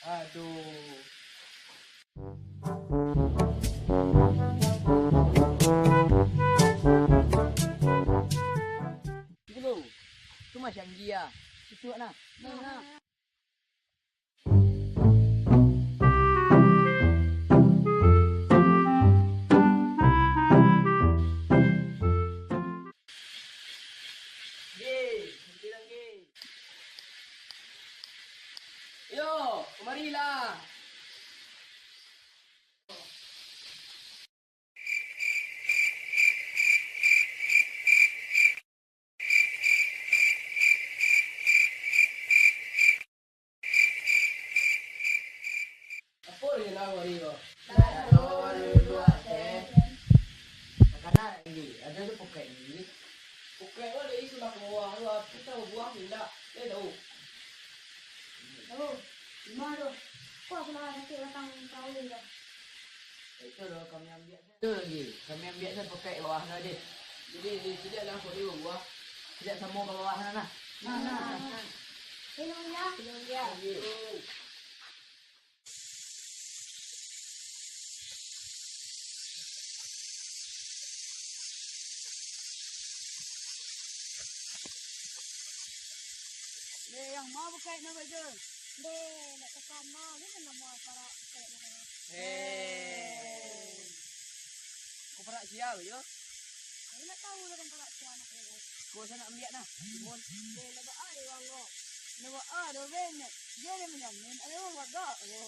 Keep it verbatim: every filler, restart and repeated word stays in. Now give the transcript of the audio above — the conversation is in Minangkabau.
Aduh. Dulu, tu mah Syanggi ah. Susuak nah. Nah, nah. Yo, kamarilah. Apo lagi lah wari ko? Satu, dua, sen. Makanan lagi. Ado tu pokok lagi. Pokok tu dari sudah ka bawah tu, apo tahu buah indak? Dia tahu. Tahu. Lima tu. Kok sudah sakit batang tahu indak? Itu doh kami ambiak. Tu lagi, kami ambiak se pokok bawah tu deh. Jadi, di sini adalah pokok ni babuah. Tidak samo ka bawah sana nah. Nah, nah. Minum ya. Minum ya. Deh, yang ma bukaik namo itu? Deh, nak takana, ni kan namo parak bukaik namo. Hei. Ko parak sia, yo? Aku nak tahu lah kan parak sia nak, yo. Ko sa nak ambiak nah. Mun. Deh, lah baa deh, Bang, ko. Lah baa deh, Ben. Dia ada menjamin, ada orang wagak, ko.